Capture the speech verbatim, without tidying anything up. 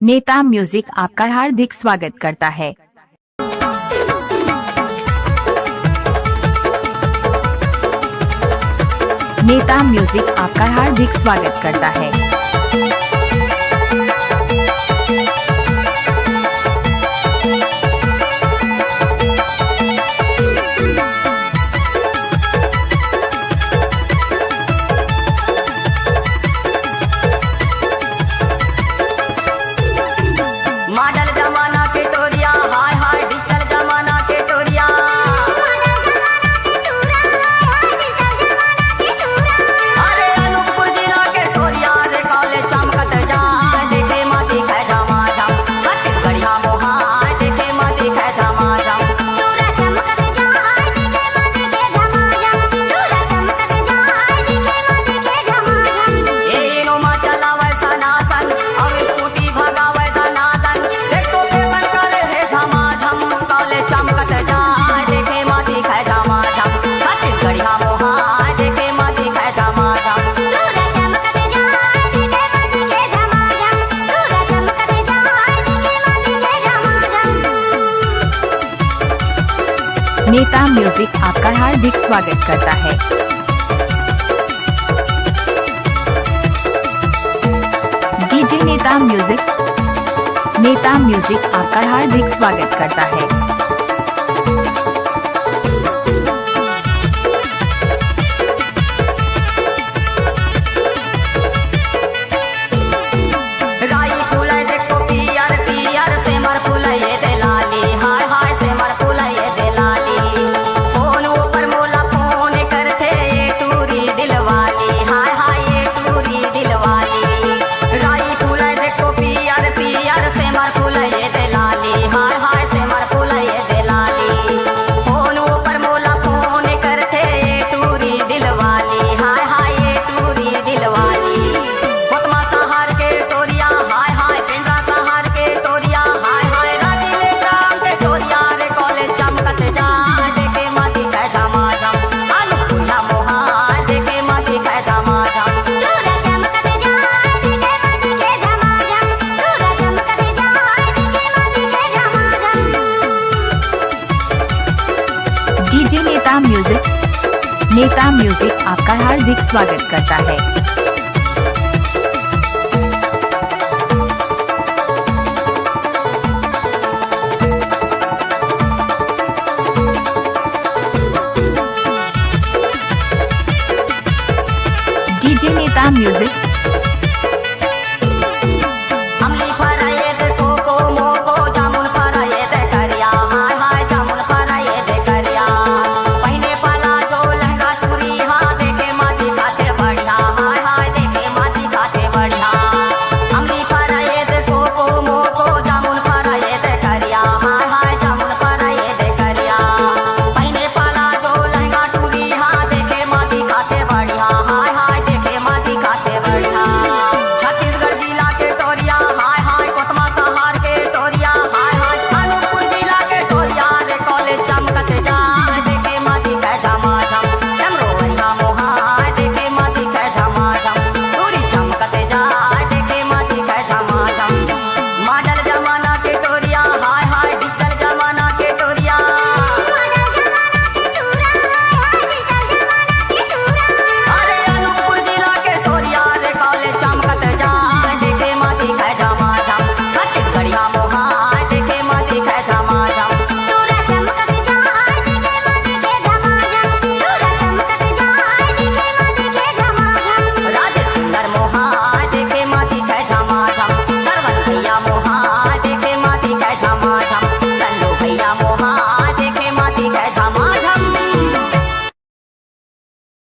नेता म्यूजिक आपका हार्दिक स्वागत करता है। नेता म्यूजिक आपका हार्दिक स्वागत करता है। मॉडल जमाना के टोरिया, हाय हाय डिजिटल जमाना के टोरिया। अरे अनूपपुर जिला के टोरिया रे, काले चमकत जाय, देखे म दिखे झमाझम। छत्तीसगढ़िया मोहाय, देखे म दिखे झमाझम। ए इनो म चलावय सनासन, अउ स्कूटी भगावय दनादन। देख तो फैशन करे हे झमाझम, काले चमकत जाय, देखे म दिखे झमाझम। छत्तीसगढ़िया मोहाय, देखे म दिखे झमाझम। नेता म्यूजिक आपका हार्दिक स्वागत करता है। डीजे नेता म्यूजिक, नेता म्यूजिक आपका हार्दिक स्वागत करता है। राई फूले देखो पियर पियर, सेमर फूले ये दे लाली, हाय हाय सेमर फूले ये दे लाली। फोन ऊपर मोला फोन करथे ये टूरी दिलवाली, हाय हाय ये टूरी दिलवाली। राई फूले देखो पियर पियर, सेमर फूले ये दे लाली, हाय हाय सेमर फूले ये दे लाली। फोन ऊपर मोला फोन करथे ये टूरी दिलवाली, हाय हाय ये टूरी दिलवाली। कोतमा शहर के टोरिया, हाय हाय पेंड्रा शहर के टोरिया, हाय हाय राजीव ग्राम के टोरिया रे, कॉलेज चमकत जाय, देखे म दिखे झमाझम। आलू पूरा मोहाय, देखे म दिखे झमाझम। डीजे नेता म्यूजिक, नेता म्यूजिक आपका हार्दिक स्वागत करता है।